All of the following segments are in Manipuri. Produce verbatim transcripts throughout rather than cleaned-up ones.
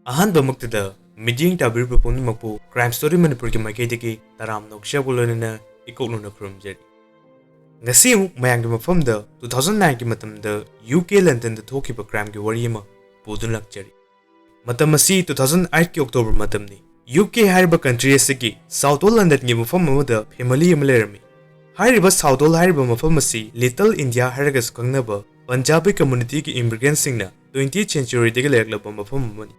ꯑꯍꯥꯟꯕꯃꯛꯇꯗ ꯃꯤꯠꯌꯦꯡ ꯇꯥꯕꯤꯔꯤꯕ ꯄꯨꯝꯅꯃꯛꯄꯨ Crime Story ꯃꯅꯤꯄꯨꯔꯒꯤ ꯃꯥꯏꯀꯩꯗꯒꯤ ꯇꯔꯥꯝꯅ ꯑꯣꯛꯆꯕ ꯂꯣꯏꯅꯅ ꯏꯀꯣꯛꯅꯅ ꯈꯨꯔꯨꯝꯖꯔꯤ꯫ ꯉꯁꯤ ꯑꯃꯨꯛ ꯃꯌꯥꯝꯒꯤ ꯃꯐꯝꯗ two thousand nineꯒꯤ ꯃꯇꯝꯗ UK Londonꯗ ꯊꯣꯛꯈꯤꯕ crimeꯒꯤ ꯋꯥꯔꯤ ꯑꯃ ꯄꯨꯗꯨꯅ ꯂꯥꯛꯆꯔꯤ꯫ ꯃꯇꯝ ꯑꯁꯤ two thousand eightꯀꯤ October ꯃꯇꯝꯅꯤ꯫ UK ꯍꯥꯏꯔꯤꯕ country ꯑꯁꯤꯒꯤ South Londonꯒꯤ ꯃꯐꯝ ꯑꯃꯗ family ꯑꯃ ꯂꯩꯔꯝꯃꯤ꯫ ꯍꯥꯏꯔꯤꯕ Southall ꯍꯥꯏꯔꯤꯕ ꯃꯐꯝ ꯑꯁꯤ Little India ꯍꯥꯏꯔꯒꯁꯨ ꯈꯪꯅꯕ ꯄꯟꯖꯥꯕꯤ communityꯒꯤ immigrantꯁꯤꯡꯅ twentieth centuryꯗꯒꯤ ꯂꯩꯔꯛꯂꯕ ꯃꯐꯝ ꯑꯃꯅꯤ꯫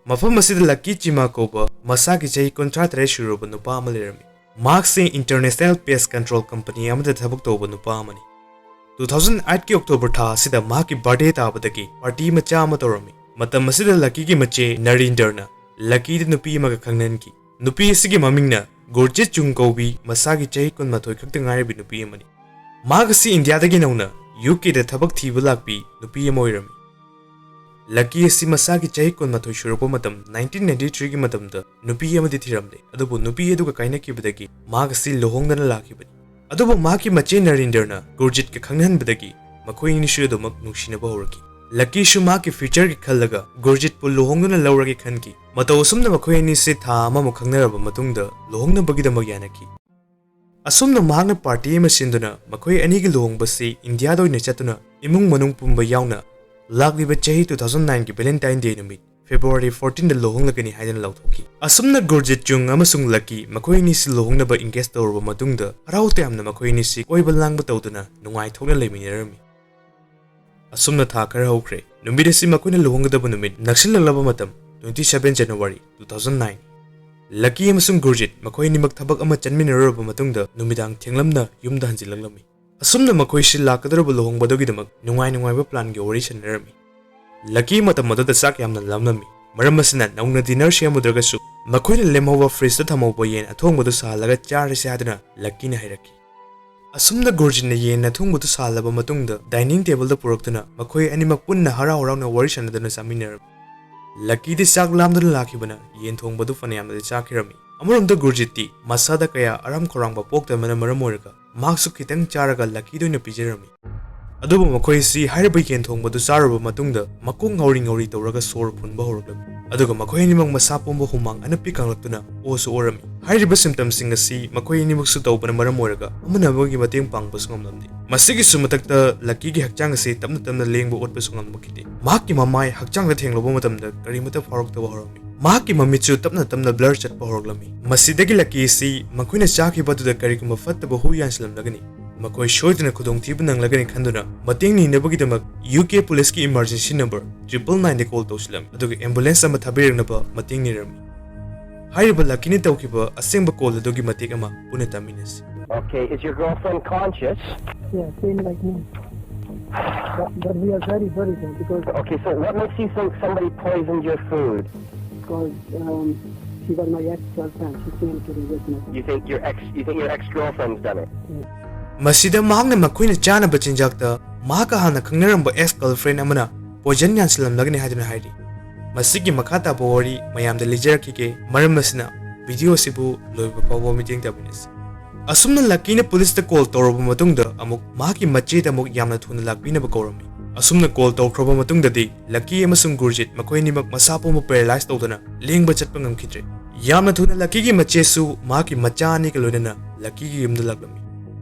ꯃꯐꯝ ꯑꯁꯤꯗ Lucky Chima ꯀꯧꯕ ꯃꯁꯥꯒꯤ ꯆꯍꯤ ꯀꯨꯟꯊ꯭ꯔꯥ ꯇꯔꯦꯠ ꯁꯨꯔꯕ ꯅꯨꯄꯥ ꯑꯃ ꯂꯩꯔꯝꯃꯤ꯫ ꯃꯍꯥꯛꯁꯤ International Pest Control Company ꯑꯃꯗ ꯊꯕꯛ ꯇꯧꯕ ꯅꯨꯄꯥ ꯑꯃꯅꯤ꯫ Two thousand eightꯀꯤ October ꯊꯥ ꯑꯁꯤꯗ ꯃꯍꯥꯛꯀꯤ birthday ꯇꯥꯕꯗꯒꯤ party ꯃꯆꯥ ꯑꯃ ꯇꯧꯔꯝꯃꯤ꯫ ꯃꯇꯝ ꯑꯁꯤꯗ Luckyꯒꯤ ꯃꯆꯦ Narinderꯅ Luckyꯗ ꯅꯨꯄꯤ ꯑꯃꯒ ꯈꯪꯅꯍꯟꯈꯤ꯫ ꯅꯨꯄꯤ ꯑꯁꯤꯒꯤ ꯃꯃꯤꯡꯅ Gurjit Chung ꯀꯧꯕꯤ, ꯃꯁꯥꯒꯤ ꯆꯍꯤ ꯀꯨꯟꯃꯥꯊꯣꯏ ꯈꯛꯇ ꯉꯥꯏꯔꯕꯤ ꯅꯨꯄꯤ ꯑꯃꯅꯤ꯫ ꯃꯍꯥꯛ ꯑꯁꯤ ꯏꯟꯗꯤꯌꯥꯗꯒꯤ ꯅꯧꯅ UKꯗ ꯊꯕꯛ ꯊꯤꯕ ꯂꯥꯛꯄꯤ ꯅꯨꯄꯤ ꯑꯃ ꯑꯣꯏꯔꯝꯃꯤ꯫ Lucky ꯑꯁꯤ ꯃꯁꯥꯒꯤ ꯆꯍꯤ ꯀꯨꯟꯃꯥꯊꯣꯏ ꯁꯨꯔꯛꯄ ꯃꯇꯝ nineteen ninety threeꯒꯤ ꯃꯇꯝꯗ ꯅꯨꯄꯤ ꯑꯃꯗꯤ ꯊꯤꯔꯝꯂꯦ, ꯑꯗꯨꯕꯨ ꯅꯨꯄꯤ ꯑꯗꯨꯒ ꯀꯥꯏꯅꯈꯤꯕꯗꯒꯤ ꯃꯍꯥꯛ ꯑꯁꯤ ꯂꯨꯍꯣꯡꯗꯅ ꯂꯥꯛꯈꯤꯕꯅꯤ꯫ ꯑꯗꯨꯕꯨ ꯃꯍꯥꯛꯀꯤ ꯃꯆꯦ Narinderꯅ Gurjitꯀ ꯈꯪꯅꯍꯟꯕꯗꯒꯤ ꯃꯈꯣꯏ ꯑꯅꯤꯁꯨ ꯑꯗꯨꯃꯛ ꯅꯨꯡꯁꯤꯅꯕ ꯍꯧꯔꯛꯈꯤ꯫ Luckyꯁꯨ ꯃꯍꯥꯛꯀꯤ futureꯒꯤ ꯈꯜꯂꯒ Gurjitꯄꯨ ꯂꯨꯍꯣꯡꯗꯨꯅ ꯂꯧꯔꯒꯦ ꯈꯟꯈꯤ꯫ ꯃꯇꯧ ꯑꯁꯨꯝꯅ ꯃꯈꯣꯏ ꯑꯅꯤꯁꯤ ꯊꯥ ꯑꯃꯃꯨꯛ ꯈꯪꯅꯔꯕ ꯃꯇꯨꯡꯗ ꯂꯨꯍꯣꯡꯅꯕꯒꯤꯗꯃꯛ ꯌꯥꯅꯈꯤ꯫ ꯑꯁꯨꯝꯅ ꯃꯍꯥꯛꯅ party ꯑꯃ ꯁꯤꯟꯗꯨꯅ ꯃꯈꯣꯏ ꯑꯅꯤꯒꯤ ꯂꯨꯍꯣꯡꯕꯁꯤ ꯏꯟꯗꯤꯌꯥꯗ ꯑꯣꯏꯅ ꯆꯠꯇꯨꯅ ꯏꯃꯨꯡ ꯃꯅꯨꯡ ꯄꯨꯝꯕ ꯌꯥꯎꯅ ꯂꯥꯛꯂꯤꯕ ꯆꯍꯤ two thousand nineꯒꯤ Valentine Day ꯅꯨꯃꯤꯠ February fourteenꯗ ꯂꯨꯍꯣꯡꯂꯒꯅꯤ ꯍꯥꯏꯗꯨꯅ ꯂꯥꯎꯊꯣꯛꯈꯤ꯫ ꯑꯁꯨꯝꯅ Gurjit Chung ꯑꯃꯁꯨꯡ Lucky ꯃꯈꯣꯏ ꯑꯅꯤꯁꯤ ꯂꯨꯍꯣꯡꯅꯕ engage ꯇꯧꯔꯕ ꯃꯇꯨꯡꯗ ꯍꯔꯥꯎ ꯇꯌꯥꯝꯅ ꯃꯈꯣꯏ ꯑꯅꯤꯁꯤ ꯀꯣꯏꯕ ꯂꯥꯡꯕ ꯇꯧꯗꯨꯅ ꯅꯨꯡꯉꯥꯏꯊꯣꯛꯅ ꯂꯩꯃꯤꯟꯅꯔꯝꯃꯤ꯫ ꯑꯁꯨꯝꯅ ꯊꯥ ꯈꯔ ꯍꯧꯈ꯭ꯔꯦ꯫ ꯅꯨꯃꯤꯠ ꯑꯁꯤ ꯃꯈꯣꯏꯅ ꯂꯨꯍꯣꯡꯒꯗꯕ ꯅꯨꯃꯤꯠ ꯅꯛꯁꯤꯜꯂꯛꯂꯕ ꯃꯇꯝ twenty seven January two thousand nine꯫ Lucky ꯑꯃꯁꯨꯡ Gurjit ꯃꯈꯣꯏ ꯑꯅꯤꯃꯛ ꯊꯕꯛ ꯑꯃ ꯆꯠꯃꯤꯟꯅꯔꯨꯔꯕ ꯃꯇꯨꯡꯗ ꯅꯨꯃꯤꯗꯥꯡ ꯊꯦꯡꯂꯝꯅ ꯌꯨꯝꯗ ꯍꯟꯖꯤꯜꯂꯛꯂꯝꯃꯤ꯫ ꯑꯁꯨꯝꯅ ꯃꯈꯣꯏꯁꯤ ꯂꯥꯛꯀꯗꯧꯔꯕ ꯂꯨꯍꯣꯡꯕꯗꯨꯒꯤꯗꯃꯛ ꯅꯨꯡꯉꯥꯏ ꯅꯨꯡꯉꯥꯏꯕ planꯒꯤ ꯋꯥꯔꯤ ꯁꯥꯟꯅꯔꯝꯃꯤ꯫ Lucky ꯃꯇꯝ ꯑꯗꯨꯗ ꯆꯥꯛ ꯌꯥꯝꯅ ꯂꯥꯝꯂꯝꯃꯤ꯫ ꯃꯔꯝ ꯑꯁꯤꯅ ꯅꯧꯅ dinner ꯁꯦꯝꯃꯨꯗ꯭ꯔꯒꯁꯨ ꯃꯈꯣꯏꯅ ꯂꯦꯝꯍꯧꯕ fridgeꯇ ꯊꯝꯍꯧꯕ ꯌꯦꯟ ꯑꯊꯣꯡꯕꯗꯨ ꯁꯥꯍꯜꯂꯒ ꯆꯥꯔꯁꯤ ꯍꯥꯏꯗꯨꯅ Luckyꯅ ꯍꯥꯏꯔꯛꯈꯤ꯫ ꯑꯁꯨꯝꯅ Gurjitꯅ ꯌꯦꯟ ꯑꯊꯣꯡꯕꯗꯨ ꯁꯥꯍꯜꯂꯕ ꯃꯇꯨꯡꯗ dining tableꯗ ꯄꯨꯔꯛꯇꯨꯅ ꯃꯈꯣꯏ ꯑꯅꯤꯃꯛ ꯄꯨꯟꯅ ꯍꯔꯥꯎ ꯍꯔꯥꯎꯅ ꯋꯥꯔꯤ ꯁꯥꯟꯅꯗꯨꯅ ꯆꯥꯃꯤꯟꯅꯔꯝꯃꯤ꯫ Luckyꯗꯤ ꯆꯥꯛ ꯂꯥꯝꯗꯨꯅ ꯂꯥꯛꯈꯤꯕꯅ ꯌꯦꯟ ꯊꯣꯡꯕꯗꯨ ꯐꯅꯌꯥꯝꯅꯗꯤ ꯆꯥꯈꯤꯔꯝꯃꯤ꯫ ꯑꯃꯔꯣꯝꯗ Gurjitꯇꯤ ꯃꯁꯥꯗ ꯀꯌꯥ ꯑꯔꯥꯝ ꯈꯧꯔꯥꯡꯕ ꯄꯣꯛꯇꯕꯅ ꯃꯔꯝ ꯑꯣꯏꯔꯒ ꯃꯍꯥꯛꯁꯨ ꯈꯤꯇꯪ ꯆꯥꯔꯒ Luckyꯗ ꯑꯣꯏꯅ ꯄꯤꯖꯔꯝꯃꯤ꯫ ꯑꯗꯨꯕꯨ ꯃꯈꯣꯏꯁꯤ ꯍꯥꯏꯔꯤꯕ ꯌꯦꯟ ꯊꯣꯡꯕꯗꯨ ꯆꯥꯔꯨꯔꯕ ꯃꯇꯨꯡꯗ ꯃꯀꯣꯛ ꯉꯥꯎꯔꯤ ꯉꯥꯎꯔꯤ ꯇꯧꯔꯒ ꯁꯣꯔ ꯐꯨꯟꯕ ꯍꯧꯔꯛꯂꯝꯃꯤ꯫ ꯑꯗꯨꯒ ꯃꯈꯣꯏ ꯑꯅꯤꯃꯛ ꯃꯁꯥ ꯄꯨꯝꯕ ꯍꯨꯃꯥꯡ ꯑꯅꯞꯄꯤ ꯀꯥꯡꯂꯛꯇꯨꯅ ꯑꯣꯁꯨ ꯑꯣꯔꯝꯃꯤ꯫ ꯍꯥꯏꯔꯤꯕ symptomꯁꯤꯡ ꯑꯁꯤ ꯃꯈꯣꯏ ꯑꯅꯤꯃꯛꯁꯨ ꯇꯧꯕꯅ ꯃꯔꯝ ꯑꯣꯏꯔꯒ ꯑꯃꯅ ꯑꯃꯒꯤ ꯃꯇꯦꯡ ꯄꯥꯡꯕꯁꯨ ꯉꯝꯂꯝꯗꯦ꯫ ꯃꯁꯤꯒꯤꯁꯨ ꯃꯊꯛꯇ ꯂꯛꯀꯤꯒꯤ ꯍꯛꯆꯥꯡ ꯑꯁꯤ ꯇꯞꯅ ꯇꯞꯅ ꯂꯦꯡꯕ ꯑꯣꯠꯄꯁꯨ ꯉꯝꯂꯛꯈꯤꯗꯦ꯫ ꯃꯍꯥꯛꯀꯤ ꯃꯃꯥꯏ ꯍꯛꯆꯥꯡꯗ ꯊꯦꯡꯂꯨꯕ ꯃꯇꯝꯗ ꯀꯔꯤꯃꯠꯇ ꯐꯥꯎꯔꯛꯇꯕ ꯍꯧꯔꯝꯃꯤ꯫ ꯃꯍꯥꯛꯀꯤ ꯃꯃꯤꯠꯁꯨ ꯇꯞꯅ ꯇꯞꯅ blur ꯆꯠꯄ ꯍꯧꯔꯛꯂꯝꯃꯤ꯫ ꯃꯁꯤꯗꯒꯤ ꯂꯛꯀꯤ ꯑꯁꯤ ꯃꯈꯣꯏꯅ ꯆꯥꯈꯤꯕ ꯑꯗꯨꯗ ꯀꯔꯤꯒꯨꯝꯕ ꯐꯠꯇꯕ ꯍꯨ ꯌꯥꯟꯁꯤꯜꯂꯝꯂꯒꯅꯤ, ꯃꯈꯣꯏ ꯁꯣꯏꯗꯅ ꯈꯨꯗꯣꯡꯊꯤꯕ ꯅꯪꯂꯒꯅꯤ ꯈꯟꯗꯨꯅ ꯃꯇꯦꯡ ꯅꯤꯅꯕꯒꯤꯗꯃꯛ ꯌꯨ ꯀꯦ ꯄꯨꯂꯤꯁꯀꯤ emergency number triple nineꯗ call ꯇꯧꯁꯤꯜꯂꯝꯃꯤ꯫ ꯑꯗꯨꯒ ambulance ꯑꯃ ꯊꯥꯕꯤꯔꯛꯅꯕ ꯃꯇꯦꯡ ꯅꯤꯔꯝꯃꯤ꯫ ꯍꯥꯏꯔꯤꯕ ꯂꯛꯀꯤꯅ ꯇꯧꯈꯤꯕ ꯑꯁꯦꯡꯕ call ꯑꯗꯨꯒꯤ ꯃꯇꯦꯛ ꯑꯃ ꯄꯨꯟꯅ ꯇꯥꯃꯤꯟꯅꯁꯤ꯫ Okay, is your girlfriend conscious? Yeah, same like me. But, but we are very, very good because, Okay, so what makes you think somebody poisoned your food? because um, she was my ex-girlfriend. She came to the witness. You think your ex you think your ex-girlfriend's done it? ꯃꯁꯤꯗ ꯃꯍꯥꯛꯅ ꯃꯈꯣꯏꯅ ꯆꯥꯅꯕ ꯆꯤꯟꯖꯥꯛꯇ ꯃꯍꯥꯛꯀ ꯍꯥꯟꯅ ꯈꯪꯅꯔꯝꯕ ex girlfriend ꯑꯃꯅ poison ꯌꯥꯟꯁꯤꯜꯂꯝꯂꯒꯅꯤ ꯍꯥꯏꯗꯨꯅ ꯍꯥꯏꯔꯤ꯫ ꯃꯁꯤꯒꯤ ꯃꯈꯥ ꯇꯥꯕ ꯋꯥꯔꯤ ꯃꯌꯥꯝꯗ ꯂꯤꯖꯔꯛꯈꯤꯒꯦ꯫ ꯃꯔꯝ ꯑꯁꯤꯅ video ꯑꯁꯤꯕꯨ ꯂꯣꯏꯕ ꯐꯥꯎꯕ ꯃꯤꯠꯌꯦꯡ ꯇꯥꯃꯤꯟꯅꯁꯤ꯫ ꯑꯁꯨꯝꯅ ꯂꯛꯀꯤꯅ ꯄꯨꯂꯤꯁꯇ call ꯇꯧꯔꯕ ꯃꯇꯨꯡꯗ ꯑꯃꯨꯛ ꯃꯍꯥꯛꯀꯤ ꯃꯆꯦꯗ ꯑꯃꯨꯛ ꯌꯥꯝꯅ ꯊꯨꯅ ꯂꯥꯛꯄꯤꯅꯕ ꯀꯧꯔꯝꯃꯤ꯫ ꯑꯁꯨꯝꯅ call ꯇꯧꯈ꯭ꯔꯕ ꯃꯇꯨꯡꯗꯗꯤ ꯂꯛꯀꯤ ꯑꯃꯁꯨꯡ ꯒꯨꯔꯖꯤꯠ ꯃꯈꯣꯏ ꯑꯅꯤꯃꯛ ꯃꯁꯥ ꯄꯨꯝꯕ paralyze ꯇꯧꯗꯨꯅ ꯂꯦꯡꯕ ꯆꯠꯄ ꯉꯝꯈꯤꯗ꯭ꯔꯦ꯫ ꯌꯥꯝꯅ ꯊꯨꯅ ꯂꯛꯀꯤꯒꯤ ꯃꯆꯦꯁꯨ ꯃꯍꯥꯛꯀꯤ ꯃꯆꯥ ꯑꯅꯤꯒ ꯂꯣꯏꯅꯅ ꯂꯛꯀꯤꯒꯤ ꯌꯨꯝꯗ ꯂꯥꯛꯂꯝꯃꯤ꯫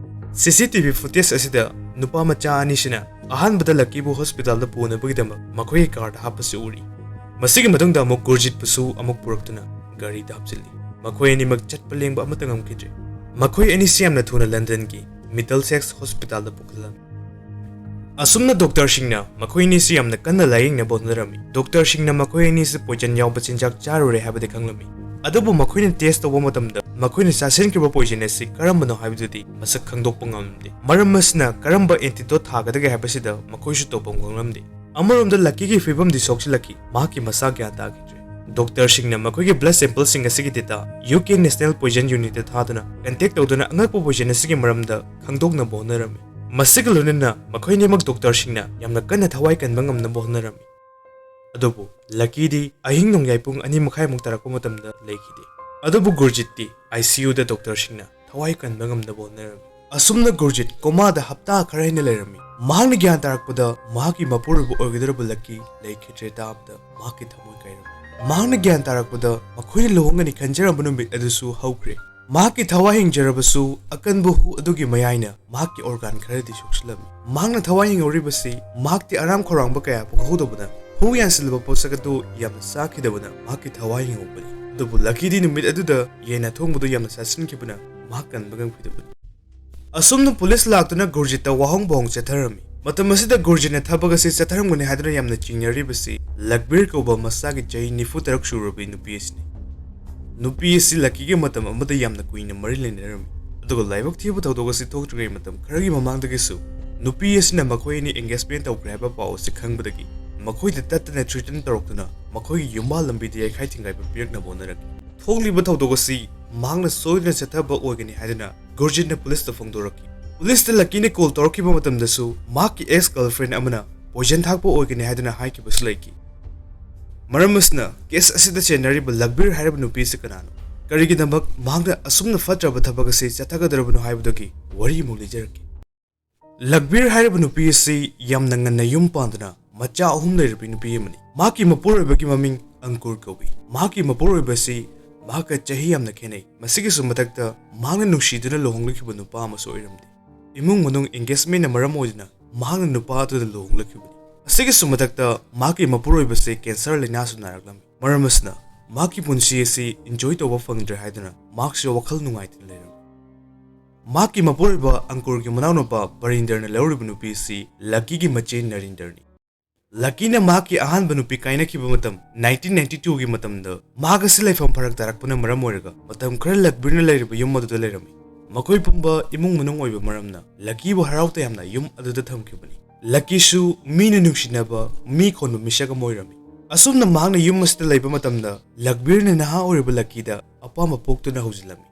C C T V footage ꯑꯁꯤꯗ ꯅꯨꯄꯥ ꯃꯆꯥ ꯑꯅꯤꯁꯤꯅ ꯑꯍꯥꯟꯕꯗ ꯂꯛꯀꯤꯕꯨ hospitalꯗ ꯄꯨꯅꯕꯒꯤꯗꯃꯛ ꯃꯈꯣꯏꯒꯤ carꯗ ꯍꯥꯞꯄꯁꯤ ꯎꯔꯤ꯫ ꯃꯁꯤꯒꯤ ꯃꯇꯨꯡꯗ ꯑꯃꯨꯛ ꯒꯨꯔꯖꯤꯠꯄꯨꯁꯨ ꯑꯃꯨꯛ ꯄꯨꯔꯛꯇꯨꯅ ꯒꯥꯔꯤꯗ ꯍꯥꯞꯆꯤꯜꯂꯤ꯫ ꯃꯈꯣꯏ ꯑꯅꯤꯃꯛ ꯆꯠꯄ ꯂꯦꯡꯕ ꯑꯃꯠꯇ ꯉꯝꯈꯤꯗ꯭ꯔꯦ꯫ ꯃꯈꯣꯏ ꯑꯅꯤꯁꯤ ꯌꯥꯝꯅ ꯊꯨꯅ ꯂꯟꯗꯟꯒꯤ Middlesex hospitalꯗ ꯄꯨꯈꯠꯂꯝꯃꯤ꯫ ꯑꯁꯨꯝꯅ doctorꯁꯤꯡꯅ ꯃꯈꯣꯏ ꯑꯅꯤꯁꯤ ꯌꯥꯝꯅ ꯀꯟꯅ ꯂꯥꯌꯦꯡꯅꯕ ꯍꯣꯠꯅꯔꯝꯃꯤ꯫ Doctorꯁꯤꯡꯅ ꯃꯈꯣꯏ ꯑꯅꯤꯁꯤ poison ꯌꯥꯎꯕ ꯆꯤꯟꯖꯥꯛ ꯆꯥꯔꯨꯔꯦ ꯍꯥꯏꯕꯗꯤ ꯈꯪꯂꯝꯃꯤ, ꯑꯗꯨꯕꯨ ꯃꯈꯣꯏꯅ test ꯇꯧꯕ ꯃꯇꯝꯗ ꯃꯈꯣꯏꯅ ꯆꯥꯁꯤꯟꯈꯤꯕ poison ꯑꯁꯤ ꯀꯔꯝꯕꯅꯣ ꯍꯥꯏꯕꯗꯨꯗꯤ ꯃꯁꯛ ꯈꯪꯗꯣꯛꯄ ꯉꯝꯂꯝꯗꯦ꯫ ꯃꯔꯝ ꯑꯁꯤꯅ ꯀꯔꯝꯕ antidote ꯊꯥꯒꯗꯒꯦ ꯍꯥꯏꯕꯁꯤꯗ ꯃꯈꯣꯏꯁꯨ ꯇꯧꯐꯝ ꯈꯪꯂꯝꯗꯦ꯫ ꯑꯃꯔꯣꯝꯗ ꯂꯛꯀꯤꯒꯤ ꯐꯤꯕꯝꯗꯤ ꯁꯣꯛꯁꯤꯜꯂꯛꯈꯤ꯫ ꯃꯍꯥꯛꯀꯤ ꯃꯁꯥ ꯒ꯭ꯌꯥꯟ ꯇꯥꯈꯤꯗ꯭ꯔꯦ꯫ Doctorꯁꯤꯡꯅ ꯃꯈꯣꯏꯒꯤ blood sampleꯁꯤꯡ ꯑꯁꯤꯒꯤ data U K National Poison Unitꯇ ꯊꯥꯗꯨꯅ contact ꯇꯧꯗꯨꯅ ꯑꯉꯛꯄ poison ꯑꯁꯤꯒꯤ ꯃꯔꯝꯗ ꯈꯪꯗꯣꯛꯅꯕ ꯍꯣꯠꯅꯔꯝꯃꯤ꯫ ꯃꯁꯤꯒ ꯂꯣꯏꯅꯅ ꯃꯈꯣꯏ ꯑꯅꯤꯃꯛ doctorꯁꯤꯡꯅ ꯌꯥꯝꯅ ꯀꯟꯅ ꯊꯋꯥꯏ ꯀꯟꯕ ꯉꯝꯅꯕ ꯍꯣꯠꯅꯔꯝꯃꯤ꯫ ꯑꯗꯨꯕꯨ ꯂꯛꯀꯤꯗꯤ ꯑꯍꯤꯡ ꯅꯣꯡꯌꯥꯏ ꯄꯨꯡ ꯑꯅꯤ ꯃꯈꯥꯏꯃꯨꯛ ꯇꯥꯔꯛꯄ ꯃꯇꯝꯗ ꯂꯩꯈꯤꯗꯦ꯫ ꯑꯗꯨꯕꯨ ꯒꯨꯔꯖꯤꯠꯇꯤ I C Uꯗ doctorꯁꯤꯡꯅ ꯊꯋꯥꯏ ꯀꯟꯕ ꯉꯝꯅꯕ ꯍꯣꯠꯅꯔꯝꯃꯤ꯫ ꯑꯁꯨꯝꯅ ꯒꯨꯔꯖꯤꯠ ꯀꯣꯃꯥꯗ ꯍꯞꯇꯥ ꯈꯔ ꯍꯦꯟꯅ ꯂꯩꯔꯝꯃꯤ꯫ ꯃꯍꯥꯛꯅ ꯒ꯭ꯌꯥꯟ ꯇꯥꯔꯛꯄꯗ ꯃꯍꯥꯛꯀꯤ ꯃꯄꯨꯔꯣꯏꯕ ꯑꯣꯏꯒꯗꯧꯔꯕ ꯂꯛꯀꯤ ꯂꯩꯈꯤꯗ꯭ꯔꯦ ꯇꯥꯕꯗ ꯃꯍꯥꯛꯀꯤ ꯊꯃꯣꯏ ꯀꯥꯏꯔꯝꯃꯤ꯫ ꯃꯍꯥꯛꯅ ꯒ꯭ꯌꯥꯟ ꯇꯥꯔꯛꯄꯗ ꯃꯈꯣꯏꯅ ꯂꯨꯍꯣꯡꯒꯅꯤ ꯈꯟꯖꯔꯝꯕ ꯅꯨꯃꯤꯠ ꯑꯗꯨꯁꯨ ꯍꯧꯈ꯭ꯔꯦ꯫ ꯃꯍꯥꯛꯀꯤ ꯊꯋꯥꯏ ꯍꯤꯡꯖꯔꯕꯁꯨ ꯑꯀꯟꯕ ꯍꯨ ꯑꯗꯨꯒꯤ ꯃꯌꯥꯏꯅ ꯃꯍꯥꯛꯀꯤ ꯑꯣꯔꯒꯥꯟ ꯈꯔꯗꯤ ꯁꯣꯛꯆꯤꯜꯂꯝꯃꯤ꯫ ꯃꯍꯥꯛꯅ ꯊꯋꯥꯏ ꯍꯤꯡꯍꯧꯔꯤꯕꯁꯤ ꯃꯍꯥꯛꯇꯤ ꯑꯔꯥꯝ ꯈꯧꯔꯥꯡꯕ ꯀꯌꯥ ꯄꯣꯛꯍꯧꯗꯕꯅ ꯍꯨ ꯌꯥꯟꯁꯤꯜꯂꯕ ꯄꯣꯠꯁꯛ ꯑꯗꯨ ꯌꯥꯝꯅ ꯆꯥꯈꯤꯗꯕꯅ ꯃꯍꯥꯛꯀꯤ ꯊꯋꯥꯏ ꯍꯤꯡꯍꯧꯕꯅꯤ꯫ ꯑꯗꯨꯕꯨ ꯂꯛꯀꯤꯗꯤ ꯅꯨꯃꯤꯠ ꯑꯗꯨꯗ ꯌꯦꯟ ꯑꯊꯣꯡꯕꯗꯨ ꯌꯥꯝꯅ ꯆꯥꯁꯤꯟꯈꯤꯕꯅ ꯃꯍꯥꯛ ꯀꯟꯕ ꯉꯝꯈꯤꯗꯕꯅꯤ꯫ ꯑꯁꯨꯝꯅ ꯄꯨꯂꯤꯁ ꯂꯥꯛꯇꯨꯅ ꯒꯨꯔꯖꯤꯠꯇ ꯋꯥꯍꯣꯡ ꯄꯥꯎꯍꯣꯡ ꯆꯠꯊꯔꯝꯃꯤ꯫ ꯃꯇꯝ ꯑꯁꯤꯗ ꯒꯨꯔꯖꯤꯠꯅ ꯊꯕꯛ ꯑꯁꯤ ꯆꯠꯊꯔꯝꯒꯅꯤ ꯍꯥꯏꯗꯨꯅ ꯌꯥꯝꯅ ꯆꯤꯡꯅꯔꯤꯕꯁꯤ ꯂꯛꯕꯤꯔ ꯀꯧꯕ ꯃꯆꯥꯒꯤ ꯆꯍꯤ ꯅꯤꯐꯨ ꯇꯔꯨꯛ ꯁꯨꯔꯕꯤ ꯅꯨꯄꯤ ꯑꯁꯤꯅꯤ꯫ ꯅꯨꯄꯤ ꯑꯁꯤ ꯂꯛꯀꯤꯒ ꯃꯇꯝ ꯑꯃꯗ ꯌꯥꯝꯅ ꯀꯨꯏꯅ ꯃꯔꯤ ꯂꯩꯅꯔꯝꯃꯤ꯫ ꯑꯗꯨꯒ ꯂꯥꯏꯕꯛ ꯊꯤꯕ ꯊꯧꯗꯣꯛ ꯑꯁꯤ ꯊꯣꯛꯇ꯭ꯔꯤꯉꯩ ꯃꯇꯝ ꯈꯔꯒꯤ ꯃꯃꯥꯡꯗꯒꯤꯁꯨ ꯅꯨꯄꯤ ꯑꯁꯤꯅ ꯃꯈꯣꯏ ꯑꯅꯤ ꯑꯦꯡꯒꯦꯖꯃꯦꯟ ꯇꯧꯈ꯭ꯔꯦ ꯍꯥꯏꯕ ꯄꯥꯎ ꯑꯁꯤ ꯈꯪꯕꯗꯒꯤ ꯃꯈꯣꯏꯗ ꯇꯠꯇꯅ ꯊ꯭ꯔꯤꯇꯟ ꯇꯧꯔꯛꯇꯨꯅ ꯃꯈꯣꯏꯒꯤ ꯌꯨꯝꯕꯥꯜ ꯂꯝꯕꯤꯗ ꯌꯩꯈꯥꯏ ꯊꯤꯡꯒꯥꯏꯕ ꯄꯤꯔꯛꯅꯕ ꯍꯣꯠꯅꯔꯛꯈꯤ꯫ ꯊꯣꯛꯂꯤꯕ ꯊꯧꯗꯣꯛ ꯑꯁꯤ ꯃꯍꯥꯛꯅ ꯁꯣꯏꯗꯅ ꯆꯠꯊꯕ ꯑꯣꯏꯒꯅꯤ ꯍꯥꯏꯗꯨꯅ ꯒꯨꯔꯖꯤꯠꯅ ꯄꯨꯂꯤꯁꯇ ꯐꯣꯡꯗꯣꯔꯛꯈꯤ꯫ ꯄꯨꯂꯤꯁꯇ ꯂꯛꯀꯤꯅ ꯀꯣꯜ ꯇꯧꯔꯛꯈꯤꯕ ꯃꯇꯝꯗꯁꯨ ꯃꯍꯥꯛꯀꯤ ꯑꯦꯛꯁ ꯒꯔꯜꯐ꯭ꯔꯦꯟ ꯑꯃꯅ ꯄꯣꯏꯖꯟ ꯊꯥꯛꯄ ꯑꯣꯏꯒꯅꯤ ꯍꯥꯏꯗꯨꯅ ꯍꯥꯏꯈꯤꯕꯁꯨ ꯂꯩꯈꯤ꯫ ꯃꯔꯝ ꯑꯁꯤꯅ ꯀꯦꯁ ꯑꯁꯤꯗ ꯆꯦꯟꯅꯔꯤꯕ ꯂꯛꯕꯤꯔ ꯍꯥꯏꯔꯤꯕ ꯅꯨꯄꯤ ꯑꯁꯤ ꯀꯅꯥꯅꯣ? ꯀꯔꯤꯒꯤꯗꯃꯛ ꯃꯍꯥꯛꯅ ꯑꯁꯨꯝꯅ ꯐꯠꯇ꯭ꯔꯕ ꯊꯕꯛ ꯑꯁꯤ ꯆꯠꯊꯒꯗꯧꯔꯕꯅꯣ ꯍꯥꯏꯕꯗꯨꯒꯤ ꯋꯥꯔꯤ ꯑꯃꯨꯛ ꯂꯤꯖꯔꯛꯀꯦ꯫ ꯂꯛꯕꯤꯔ ꯍꯥꯏꯔꯤꯕ ꯅꯨꯄꯤ ꯑꯁꯤ ꯌꯥꯝꯅ ꯉꯟꯅ ꯌꯨꯝ ꯄꯥꯟꯗꯨꯅ ꯃꯆꯥ ꯑꯍꯨꯝ ꯂꯩꯔꯕꯤ ꯅꯨꯄꯤ ꯑꯃꯅꯤ꯫ ꯃꯍꯥꯛꯀꯤ ꯃꯄꯨꯔꯣꯏꯕꯒꯤ ꯃꯃꯤꯡ ꯑꯪꯀꯨꯔ ꯀꯧꯏ꯫ ꯃꯍꯥꯛꯀꯤ ꯃꯄꯨꯔꯣꯏꯕ ꯑꯁꯤ ꯃꯍꯥꯛꯀ ꯆꯍꯤ ꯌꯥꯝꯅ ꯈꯦꯠꯅꯩ꯫ ꯃꯁꯤꯒꯤꯁꯨ ꯃꯊꯛꯇ ꯃꯍꯥꯛꯅ ꯅꯨꯡꯁꯤꯗꯨꯅ ꯂꯨꯍꯣꯡꯂꯛꯈꯤꯕ ꯅꯨꯄꯥ ꯑꯃꯁꯨ ꯑꯣꯏꯔꯝꯗꯦ꯫ ꯏꯃꯨꯡ ꯃꯅꯨꯡ ꯑꯦꯡꯒꯦꯖꯃꯦꯟꯅ ꯃꯔꯝ ꯑꯣꯏꯗꯨꯅ ꯃꯍꯥꯛꯅ ꯅꯨꯄꯥ ꯑꯗꯨꯗ ꯂꯨꯍꯣꯡꯂꯛꯈꯤꯕꯅꯤ꯫ ꯑꯁꯤꯒꯤꯁꯨ ꯃꯊꯛꯇ ꯃꯍꯥꯛꯀꯤ ꯃꯄꯨꯔꯣꯏꯕꯁꯤ ꯀꯦꯟꯁꯔ ꯂꯥꯏꯅꯥꯁꯨ ꯅꯥꯔꯛꯂꯝꯃꯤ꯫ ꯃꯔꯝ ꯑꯁꯤꯅ ꯃꯍꯥꯛꯀꯤ ꯄꯨꯟꯁꯤ ꯑꯁꯤ ꯏꯟꯖꯣꯏ ꯇꯧꯕ ꯐꯪꯗ꯭ꯔꯦ ꯍꯥꯏꯗꯨꯅ ꯃꯍꯥꯛꯁꯨ ꯋꯥꯈꯜ ꯅꯨꯡꯉꯥꯏꯇꯅ ꯂꯩꯔꯝꯃꯤ꯫ ꯃꯍꯥꯛꯀꯤ ꯃꯄꯨꯔꯣꯏꯕ ꯑꯪꯀꯨꯔꯒꯤ ꯃꯅꯥꯎꯅꯨꯄꯥ ꯕꯔꯤꯟꯗꯔꯅ ꯂꯧꯔꯤꯕ ꯅꯨꯄꯤ ꯑꯁꯤ ꯂꯛꯀꯤꯒꯤ ꯃꯆꯦ ꯅꯔꯤꯟꯗꯔꯅꯤ꯫ ꯂꯛꯀꯤꯅ ꯃꯍꯥꯛꯀꯤ ꯑꯍꯥꯟꯕ ꯅꯨꯄꯤ ꯀꯥꯏꯅꯈꯤꯕ ꯃꯇꯝ ꯅꯥꯏꯟꯇꯤꯟ ꯅꯥꯏꯟꯇꯤ ꯇꯨꯒꯤ ꯃꯇꯝꯗ ꯃꯍꯥꯛ ꯑꯁꯤ ꯂꯩꯐꯝ ꯐꯔꯛ ꯇꯥꯔꯛꯄꯅ ꯃꯔꯝ ꯑꯣꯏꯔꯒ ꯃꯇꯝ ꯈꯔ ꯂꯛꯕꯤꯔꯅ ꯂꯩꯔꯤꯕ ꯌꯨꯝ ꯑꯗꯨꯗ ꯂꯩꯔꯝꯃꯤ꯫ ꯃꯈꯣꯏ ꯄꯨꯝꯕ ꯏꯃꯨꯡ ꯃꯅꯨꯡ ꯑꯣꯏꯕ ꯃꯔꯝꯅ ꯂꯛꯀꯤꯕꯨ ꯍꯔꯥꯎ ꯇꯌꯥꯝꯅ ꯌꯨꯝ ꯑꯗꯨꯗ ꯊꯝꯈꯤꯕꯅꯤ꯫ ꯂꯛꯀꯤꯁꯨ ꯃꯤꯅ ꯅꯨꯡꯁꯤꯅꯕ, ꯃꯤ ꯈꯣꯟꯕ ꯃꯤꯁꯛ ꯑꯃ ꯑꯣꯏꯔꯝꯃꯤ꯫ ꯑꯁꯨꯝꯅ ꯃꯍꯥꯛꯅ ꯌꯨꯝ ꯑꯁꯤꯗ ꯂꯩꯕ ꯃꯇꯝꯗ ꯂꯛꯕꯤꯔꯅ ꯅꯍꯥ ꯑꯣꯏꯔꯤꯕ ꯂꯛꯀꯤꯗ ꯑꯄꯥꯝꯕ ꯄꯣꯛꯇꯨꯅ ꯍꯧꯖꯤꯜꯂꯝꯃꯤ꯫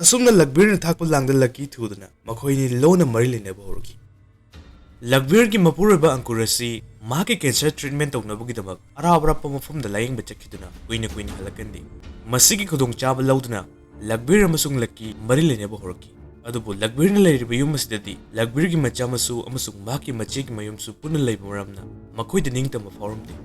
ꯑꯁꯨꯝꯅ ꯂꯛꯕꯤꯔꯅ ꯊꯥꯛꯄ ꯂꯥꯡꯗ ꯂꯛꯀꯤ ꯊꯨꯗꯨꯅ ꯃꯈꯣꯏ ꯑꯅꯤ ꯂꯣꯟꯅ ꯃꯔꯤ ꯂꯩꯅꯕ ꯍꯧꯔꯛꯈꯤ꯫ ꯂꯛꯕꯤꯔꯒꯤ ꯃꯄꯨꯔꯣꯏꯕ ꯑꯪꯀꯨꯔ ꯑꯁꯤ ꯃꯍꯥꯛꯀꯤ ꯀꯦꯟꯁꯔ ꯇ꯭ꯔꯤꯠꯃꯦꯟ ꯇꯧꯅꯕꯒꯤꯗꯃꯛ ꯑꯔꯥꯞ ꯑꯔꯥꯞꯄ ꯃꯐꯝꯗ ꯂꯥꯌꯦꯡꯕ ꯆꯠꯈꯤꯗꯨꯅ ꯀꯨꯏꯅ ꯀꯨꯏꯅ ꯍꯜꯂꯛꯀꯟꯗꯦ꯫ ꯃꯁꯤꯒꯤ ꯈꯨꯗꯣꯡꯆꯥꯕ ꯂꯧꯗꯨꯅ ꯂꯛꯕꯤꯔ ꯑꯃꯁꯨꯡ ꯂꯛꯀꯤ ꯃꯔꯤ ꯂꯩꯅꯕ ꯍꯧꯔꯛꯈꯤ꯫ ꯑꯗꯨꯕꯨ ꯂꯛꯕꯤꯔꯅ ꯂꯩꯔꯤꯕ ꯌꯨꯝ ꯑꯁꯤꯗꯗꯤ ꯂꯛꯕꯤꯔꯒꯤ ꯃꯆꯥ ꯃꯁꯨ ꯑꯃꯁꯨꯡ ꯃꯍꯥꯛꯀꯤ ꯃꯆꯦꯒꯤ ꯃꯌꯨꯝꯁꯨ ꯄꯨꯟꯅ ꯂꯩꯕ ꯃꯔꯝꯅ ꯃꯈꯣꯏꯗ ꯅꯤꯡꯇꯝꯕ ꯐꯥꯎꯔꯝꯗꯦ꯫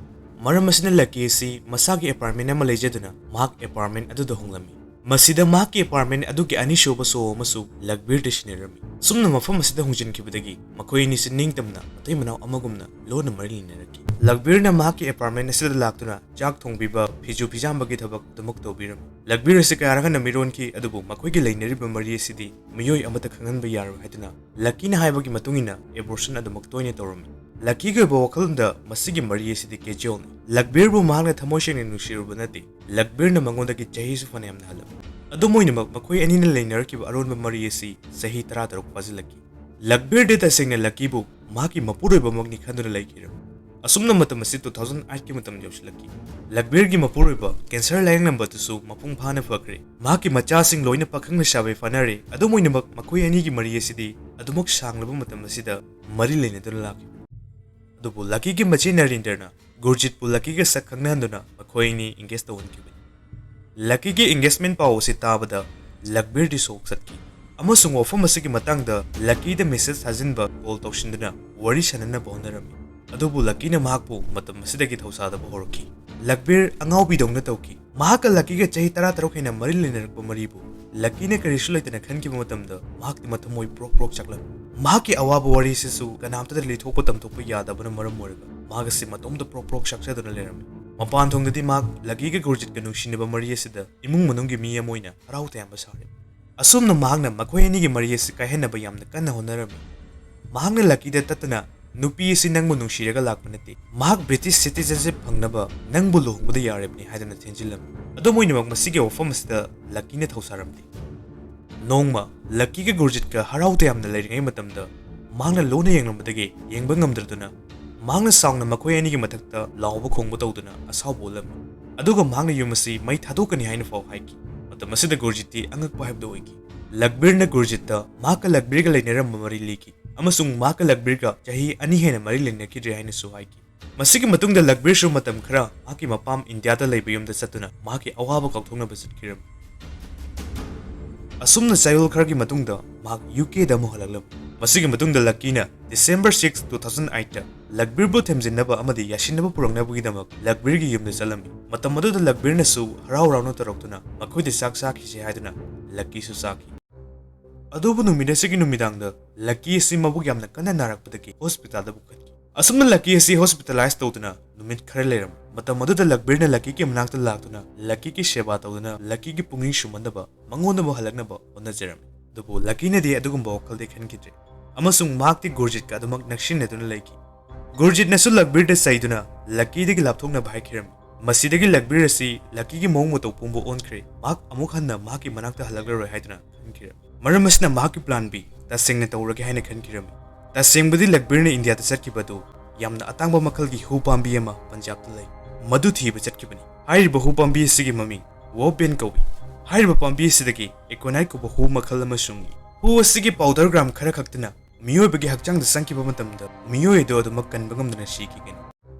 ꯃꯔꯝ ꯑꯁꯤꯅ ꯂꯛꯀꯤ ꯑꯁꯤ ꯃꯁꯥꯒꯤ ꯑꯦꯄꯥꯔꯠꯃꯦꯟ ꯑꯃ ꯂꯩꯖꯗꯨꯅ ꯃꯍꯥꯛ ꯑꯦꯄꯥꯔꯠꯃꯦꯟ ꯑꯗꯨꯗ ꯍꯣꯡꯂꯝꯃꯤ꯫ ꯃꯁꯤꯗ ꯃꯍꯥꯛꯀꯤ ꯑꯦꯄꯥꯔꯠꯃꯦꯟ ꯑꯗꯨꯒꯤ ꯑꯅꯤꯁꯨꯕ ꯁꯣ ꯑꯃꯁꯨ ꯂꯛꯕꯤꯔꯗ ꯁꯤꯟꯅꯔꯝꯃꯤ꯫ ꯁꯨꯝꯅ ꯃꯐꯝ ꯑꯁꯤꯗ ꯍꯣꯡꯖꯤꯟꯈꯤꯕꯗꯒꯤ ꯃꯈꯣꯏ ꯑꯅꯤꯁꯤ ꯅꯤꯡꯇꯝꯅ ꯃꯇꯩ ꯃꯅꯥꯎ ꯑꯃꯒꯨꯝꯅ ꯂꯣꯟꯅ ꯃꯔꯤ ꯂꯩꯅꯔꯛꯈꯤ꯫ ꯂꯛꯕꯤꯔꯅ ꯃꯍꯥꯛꯀꯤ ꯑꯦꯄꯥꯔꯠꯃꯦꯟ ꯑꯁꯤꯗ ꯂꯥꯛꯇꯨꯅ ꯆꯥꯛ ꯊꯣꯡꯕꯤꯕ, ꯐꯤꯁꯨ ꯐꯤꯖꯥꯝꯕꯒꯤ ꯊꯕꯛ ꯑꯗꯨꯃꯛ ꯇꯧꯕꯤꯔꯝꯃꯤ꯫ ꯂꯛꯕꯤꯔ ꯑꯁꯤ ꯀꯌꯥꯔꯛ ꯍꯟꯅ ꯃꯤꯔꯣꯟꯈꯤ, ꯑꯗꯨꯕꯨ ꯃꯈꯣꯏꯒꯤ ꯂꯩꯅꯔꯤꯕ ꯃꯔꯤ ꯑꯁꯤꯗꯤ ꯃꯤꯑꯣꯏ ꯑꯃꯠꯇ ꯈꯪꯍꯟꯕ ꯌꯥꯔꯣꯏ ꯍꯥꯏꯗꯨꯅ ꯂꯛꯀꯤꯅ ꯍꯥꯏꯕꯒꯤ ꯃꯇꯨꯡ ꯏꯟꯅ ꯑꯦꯕꯣꯔꯁꯟ ꯑꯗꯨꯃꯛ ꯇꯣꯏꯅ ꯇꯧꯔꯝꯃꯤ꯫ ꯂꯛꯀꯤꯒꯤ ꯑꯣꯏꯕ ꯋꯥꯈꯜꯂꯣꯟꯗ ꯃꯁꯤꯒꯤ ꯃꯔꯤ ꯑꯁꯤꯗꯤ ꯀꯦꯖꯨꯋꯦꯜꯅꯤ꯫ ꯂꯛꯕꯤꯔꯕꯨ ꯃꯍꯥꯛꯅ ꯊꯃꯣꯏ ꯁꯦꯡꯅ ꯅꯨꯡꯁꯤꯔꯨꯕ ꯅꯠꯇꯦ꯫ ꯂꯛꯕꯤꯔꯅ ꯃꯉꯣꯟꯗꯒꯤ ꯆꯍꯤꯁꯨ ꯐꯅꯌꯥꯝꯅ ꯍꯜꯂꯝꯃꯤ꯫ ꯑꯗꯨꯝ ꯑꯣꯏꯅꯃꯛ, ꯃꯈꯣꯏ ꯑꯅꯤꯅ ꯂꯩꯅꯔꯛꯈꯤꯕ ꯑꯔꯣꯟꯕ ꯃꯔꯤ ꯑꯁꯤ ꯆꯍꯤ ꯇꯔꯥ ꯇꯔꯨꯛ ꯐꯥꯖꯤꯜꯂꯛꯈꯤ꯫ ꯂꯛꯕꯤꯔꯗꯤ ꯇꯁꯦꯡꯅ ꯂꯛꯀꯤꯕꯨ ꯃꯍꯥꯛꯀꯤ ꯃꯄꯨꯔꯣꯏꯕꯃꯛꯅꯤ ꯈꯟꯗꯨꯅ ꯂꯩꯈꯤꯔꯝꯃꯤ꯫ ꯑꯁꯨꯝꯅ ꯃꯇꯝ ꯑꯁꯤ two thousand eight ꯀꯤ ꯃꯇꯝ ꯌꯧꯁꯤꯜꯂꯛꯈꯤ꯫ ꯂꯛꯕꯤꯔꯒꯤ ꯃꯄꯨꯔꯣꯏꯕ ꯀꯦꯟꯁꯔ ꯂꯥꯌꯦꯡꯂꯝꯕꯗꯨꯁꯨ ꯃꯄꯨꯡ ꯐꯥꯅ ꯐꯈ꯭ꯔꯦ꯫ ꯃꯍꯥꯛꯀꯤ ꯃꯆꯥꯁꯤꯡ ꯂꯣꯏꯅ ꯄꯥꯈꯪ ꯂꯩꯁꯥꯕꯤ ꯐꯥꯅꯔꯦ꯫ ꯑꯗꯨꯝ ꯑꯣꯏꯅꯃꯛ, ꯃꯈꯣꯏ ꯑꯅꯤꯒꯤ ꯃꯔꯤ ꯑꯁꯤꯗꯤ ꯑꯗꯨꯃꯛ ꯁꯥꯡꯂꯕ ꯃꯇꯝ ꯑꯁꯤꯗ ꯃꯔꯤ ꯂꯩꯅꯗꯨꯅ ꯂꯥꯛꯈꯤꯕꯅꯤ꯫ ꯑꯗꯨꯕꯨ ꯂꯛꯀꯤꯒꯤ ꯃꯆꯦ ꯅꯔꯦꯟꯗ꯭ꯔꯅ ꯒꯨꯔꯖꯤꯠꯄꯨ ꯂꯛꯀꯤꯒ ꯁꯛ ꯈꯪꯅꯍꯟꯗꯨꯅ ꯃꯈꯣꯏ ꯑꯅꯤ ꯏꯪꯒꯦꯖ ꯇꯧꯍꯟꯈꯤꯕꯅꯤ꯫ ꯂꯛꯀꯤꯒꯤ ꯏꯪꯒꯦꯖꯃꯦꯟ ꯄꯥꯎ ꯑꯁꯤ ꯇꯥꯕꯗ ꯂꯛꯕꯤꯔꯗꯤ ꯁꯣꯛ ꯆꯠꯈꯤ ꯑꯃꯁꯨꯡ ꯋꯥꯐꯝ ꯑꯁꯤꯒꯤ ꯃꯇꯥꯡꯗ ꯂꯛꯀꯤꯗ ꯃꯦꯁꯦꯖ ꯊꯥꯖꯤꯟꯕ ꯀꯣꯜ ꯇꯧꯁꯤꯟꯗꯨꯅ ꯋꯥꯔꯤ ꯁꯥꯅꯅꯕ ꯍꯣꯠꯅꯔꯝꯃꯤ꯫ ꯑꯗꯨꯕꯨ ꯂꯛꯀꯤꯅ ꯃꯍꯥꯛꯄꯨ ꯃꯇꯝ ꯑꯁꯤꯗꯒꯤ ꯊꯧꯁꯥꯗꯕ ꯍꯧꯔꯛꯈꯤ꯫ ꯂꯛꯕꯤꯔ ꯑꯉꯥꯎꯕꯤꯗꯧꯅ ꯇꯧꯈꯤ꯫ ꯃꯍꯥꯛꯀ ꯂꯛꯀꯤꯒ ꯆꯍꯤ ꯇꯔꯥ ꯇꯔꯨꯛ ꯍꯦꯟꯅ ꯃꯔꯤ ꯂꯩꯅꯔꯛꯄ ꯃꯔꯤꯕꯨ ꯂꯛꯀꯤꯅ ꯀꯔꯤꯁꯨ ꯂꯩꯇꯅ ꯈꯟꯈꯤꯕ ꯃꯇꯝꯗ ꯃꯍꯥꯛꯇꯤ ꯃꯊꯃꯣꯏ ꯄ꯭ꯔꯣꯛ ꯄ꯭ꯔꯣꯛ ꯆꯥꯛꯂꯝꯃꯤ꯫ ꯃꯍꯥꯛꯀꯤ ꯑꯋꯥꯕ ꯋꯥꯔꯤ ꯑꯁꯤꯁꯨ ꯀꯅꯥꯝꯇꯗ ꯂꯤꯊꯣꯛꯄ ꯇꯝꯊꯣꯛꯄ ꯌꯥꯗꯕꯅ ꯃꯔꯝ ꯑꯣꯏꯔꯒ ꯃꯍꯥꯛ ꯑꯁꯤ ꯃꯇꯣꯝꯇ ꯄ꯭ꯔꯣꯛ ꯄ꯭ꯔꯣꯛ ꯆꯥꯛꯆꯗꯨꯅ ꯂꯩꯔꯝꯃꯤ꯫ ꯃꯄꯥꯟ ꯊꯣꯡꯗꯗꯤ ꯃꯍꯥꯛ ꯂꯛꯀꯤꯒ ꯒꯨꯔꯖꯤꯠꯀ ꯅꯨꯡꯁꯤꯅꯕ ꯃꯔꯤ ꯑꯁꯤꯗ ꯏꯃꯨꯡ ꯃꯅꯨꯡꯒꯤ ꯃꯤ ꯑꯃ ꯑꯣꯏꯅ ꯍꯔꯥꯎ ꯇꯌꯥꯝꯕ ꯁꯥꯔꯤ꯫ ꯑꯁꯨꯝꯅ ꯃꯍꯥꯛꯅ ꯃꯈꯣꯏ ꯑꯅꯤꯒꯤ ꯃꯔꯤ ꯑꯁꯤ ꯀꯥꯏꯍꯟꯅꯕ ꯌꯥꯝꯅ ꯀꯟꯅ ꯍꯣꯠꯅꯔꯝꯃꯤ꯫ ꯃꯍꯥꯛꯅ ꯂꯛꯀꯤꯗ ꯇꯠꯇꯅ "ꯅꯨꯄꯤ ꯑꯁꯤ ꯅꯪꯕꯨ ꯅꯨꯡꯁꯤꯔꯒ ꯂꯥꯛꯄ ꯅꯠꯇꯦ, ꯃꯍꯥꯛ ꯕ꯭ꯔꯤꯇꯤꯁ ꯁꯤꯇꯤꯖꯟꯁꯤꯞ ꯐꯪꯅꯕ ꯅꯪꯕꯨ ꯂꯨꯍꯣꯡꯕꯗ ꯌꯥꯔꯤꯕꯅꯤ" ꯍꯥꯏꯗꯨꯅ ꯊꯦꯡꯖꯤꯜꯂꯝꯃꯤ꯫ ꯑꯗꯨꯝ ꯑꯣꯏꯅꯃꯛ, ꯃꯁꯤꯒꯤ ꯋꯥꯐꯝ ꯑꯁꯤꯗ ꯂꯛꯀꯤꯅ ꯊꯧꯁꯥꯔꯝꯗꯦ꯫ ꯅꯣꯡꯃ ꯂꯛꯀꯤꯒ ꯒꯨꯔꯖꯤꯠꯀ ꯍꯔꯥꯎ ꯇꯌꯥꯝꯅ ꯂꯩꯔꯤꯉꯩ ꯃꯇꯝꯗ ꯃꯍꯥꯛꯅ ꯂꯣꯟꯅ ꯌꯦꯡꯂꯝꯕꯗꯒꯤ ꯌꯦꯡꯕ ꯉꯝꯗ꯭ꯔꯗꯨꯅ ꯃꯍꯥꯛꯅ ꯁꯥꯎꯅ ꯃꯈꯣꯏ ꯑꯅꯤꯒꯤ ꯃꯊꯛꯇ ꯂꯥꯎꯕ ꯈꯣꯡꯕ ꯇꯧꯗꯨꯅ ꯑꯁꯥꯎꯕ ꯎꯠꯂꯝꯃꯤ꯫ ꯑꯗꯨꯒ ꯃꯍꯥꯛꯅ ꯌꯨꯝ ꯑꯁꯤ ꯃꯩ ꯊꯥꯗꯣꯛꯀꯅꯤ ꯍꯥꯏꯅ ꯐꯥꯎ ꯍꯥꯏꯈꯤ꯫ ꯃꯇꯝ ꯑꯁꯤꯗ ꯒꯨꯔꯖꯤꯠꯇꯤ ꯑꯉꯛꯄ ꯍꯥꯏꯕꯗꯨ ꯑꯣꯏꯈꯤ꯫ ꯂꯛꯕꯤꯔꯅ ꯒꯨꯔꯖꯤꯠꯇ ꯃꯍꯥꯛꯀ ꯂꯛꯕꯤꯔꯒ ꯂꯩꯅꯔꯝꯕ ꯃꯔꯤ ꯂꯤꯈꯤ ꯑꯃꯁꯨꯡ ꯃꯍꯥꯛꯀ ꯂꯛꯕꯤꯔꯒ ꯆꯍꯤ ꯑꯅꯤ ꯍꯦꯟꯅ ꯃꯔꯤ ꯂꯩꯅꯈꯤꯗ꯭ꯔꯦ ꯍꯥꯏꯅꯁꯨ ꯍꯥꯏꯈꯤ꯫ ꯃꯁꯤꯒꯤ ꯃꯇꯨꯡꯗ ꯂꯛꯕꯤꯔꯁꯨ ꯃꯇꯝ ꯈꯔ ꯃꯍꯥꯛꯀꯤ ꯃꯄꯥꯝ ꯏꯟꯗꯤꯌꯥꯗ ꯂꯩꯕ ꯌꯨꯝꯗ ꯆꯠꯇꯨꯅ ꯃꯍꯥꯛꯀꯤ ꯑꯋꯥꯕ ꯀꯥꯎꯊꯣꯛꯅꯕ ꯆꯠꯈꯤꯔꯝꯃꯤ꯫ ꯑꯁꯨꯝꯅ ꯆꯌꯣꯜ ꯈꯔꯒꯤ ꯃꯇꯨꯡꯗ ꯃꯍꯥꯛ ꯌꯨ ꯀꯦꯗ ꯑꯃꯨꯛ ꯍꯜꯂꯛꯂꯝꯃꯤ꯫ ꯃꯁꯤꯒꯤ ꯃꯇꯨꯡꯗ ꯂꯛꯀꯤꯅ December six, two thousand eight ꯇ ꯂꯛꯕꯤꯔꯕꯨ ꯊꯦꯝꯖꯤꯟꯅꯕ ꯑꯃꯗꯤ ꯌꯥꯁꯤꯟꯅꯕ ꯄꯨꯔꯛꯅꯕꯒꯤꯗꯃꯛ ꯂꯛꯕꯤꯔꯒꯤ ꯌꯨꯝꯗ ꯆꯠꯂꯝꯃꯤ꯫ ꯃꯇꯝ ꯑꯗꯨꯗ ꯂꯛꯕꯤꯔꯅꯁꯨ ꯍꯔꯥꯎ ꯍꯔꯥꯎꯅ ꯇꯧꯔꯛꯇꯨꯅ ꯃꯈꯣꯏꯗ ꯆꯥꯛ ꯆꯥꯈꯤꯁꯦ ꯍꯥꯏꯗꯨꯅ ꯂꯛꯀꯤꯁꯨ ꯆꯥꯈꯤ꯫ ꯑꯗꯨꯕꯨ ꯅꯨꯃꯤꯠ ꯑꯁꯤꯒꯤ ꯅꯨꯃꯤꯗꯥꯡꯗ ꯂꯛꯀꯤ ꯑꯁꯤ ꯃꯕꯨꯛ ꯌꯥꯝꯅ ꯀꯟꯅ ꯅꯥꯔꯛꯄꯗꯒꯤ ꯍꯣꯁꯄꯤꯇꯥꯜꯗ ꯄꯨꯈꯠꯈꯤ꯫ ꯑꯁꯨꯝꯅ ꯂꯛꯀꯤ ꯑꯁꯤ ꯍꯣꯁꯄꯤꯇꯥꯂꯥꯏꯖ ꯇꯧꯗꯨꯅ ꯅꯨꯃꯤꯠ ꯈꯔ ꯂꯩꯔꯝꯃꯤ꯫ ꯃꯇꯝ ꯑꯗꯨꯗ ꯂꯛꯕꯤꯔꯅ ꯂꯛꯀꯤꯒꯤ ꯃꯅꯥꯛꯇ ꯂꯥꯛꯇꯨꯅ ꯂꯛꯀꯤꯒꯤ ꯁꯦꯕꯥ ꯇꯧꯗꯨꯅ ꯂꯛꯀꯤꯒꯤ ꯄꯨꯛꯅꯤꯡ ꯁꯨꯝꯍꯟꯅꯕ ꯃꯉꯣꯟꯗ ꯑꯃꯨꯛ ꯍꯜꯂꯛꯅꯕ ꯍꯣꯠꯅꯖꯔꯝꯃꯤ꯫ ꯑꯗꯨꯕꯨ ꯂꯛꯀꯤꯅꯗꯤ ꯑꯗꯨꯒꯨꯝꯕ ꯋꯥꯈꯜꯗꯤ ꯈꯟꯈꯤꯗ꯭ꯔꯦ ꯑꯃꯁꯨꯡ ꯃꯍꯥꯛꯇꯤ ꯒꯨꯔꯖꯤꯠꯀ ꯑꯗꯨꯃꯛ ꯅꯛꯁꯤꯟꯅꯗꯨꯅ ꯂꯩꯈꯤ꯫ ꯒꯨꯔꯖꯤꯠꯅꯁꯨ ꯂꯛꯕꯤꯔꯗ ꯆꯩꯗꯨꯅ ꯂꯛꯀꯤꯗꯒꯤ ꯂꯥꯞꯊꯣꯛꯅꯕ ꯍꯥꯏꯈꯤꯔꯝꯃꯤ꯫ ꯃꯁꯤꯗꯒꯤ ꯂꯛꯕꯤꯔ ꯑꯁꯤ ꯂꯛꯀꯤꯒꯤ ꯃꯑꯣꯡ ꯃꯇꯧ ꯄꯨꯝꯕ ꯑꯣꯟꯈ꯭ꯔꯦ꯫ ꯃꯍꯥꯛ ꯑꯃꯨꯛ ꯍꯟꯅ ꯃꯍꯥꯛꯀꯤ ꯃꯅꯥꯛꯇ ꯍꯜꯂꯛꯂꯔꯣꯏ ꯍꯥꯏꯗꯨꯅ ꯈꯟꯈꯤꯔꯝꯃꯤ꯫ ꯃꯔꯝ ꯑꯁꯤꯅ ꯃꯍꯥꯛꯀꯤ plan B ꯇꯁꯦꯡꯅ ꯇꯧꯔꯒꯦ ꯍꯥꯏꯅ ꯈꯟꯈꯤꯔꯝꯃꯤ꯫ ꯇꯁꯦꯡꯕꯗꯤ ꯂꯛꯕꯤꯔꯅ ꯏꯟꯗꯤꯌꯥꯗ ꯆꯠꯈꯤꯕ ꯑꯗꯨ ꯌꯥꯝꯅ ꯑꯇꯥꯡꯕ ꯃꯈꯜꯒꯤ ꯍꯨ ꯄꯥꯝꯕꯤ ꯑꯃ ꯄꯟꯖꯥꯕꯇ ꯂꯩ, ꯃꯗꯨ ꯊꯤꯕ ꯆꯠꯈꯤꯕꯅꯤ꯫ ꯍꯥꯏꯔꯤꯕ ꯍꯨ ꯄꯥꯝꯕꯤ ꯑꯁꯤꯒꯤ ꯃꯃꯤꯡ ꯋꯣꯕꯦꯟ ꯀꯧꯏ꯫ ꯍꯥꯏꯔꯤꯕ ꯄꯥꯝꯕꯤ ꯑꯁꯤꯗꯒꯤ ꯑꯦꯀꯣꯅꯥꯏꯠ ꯀꯧꯕ ꯍꯨ ꯃꯈꯜ ꯑꯃ ꯁꯨꯡꯏ꯫ ꯍꯨ ꯑꯁꯤꯒꯤ ꯄꯥꯎꯗꯔ ꯒ꯭ꯔꯥꯝ ꯈꯔ ꯈꯛꯇꯅ ꯃꯤꯑꯣꯏꯕꯒꯤ ꯍꯛꯆꯥꯡꯗ ꯆꯪꯈꯤꯕ ꯃꯇꯝꯗ ꯃꯤꯑꯣꯏ ꯑꯗꯨ ꯑꯗꯨꯃꯛ ꯀꯟꯕ ꯉꯝꯗꯅ ꯁꯤꯈꯤꯒꯅꯤ꯫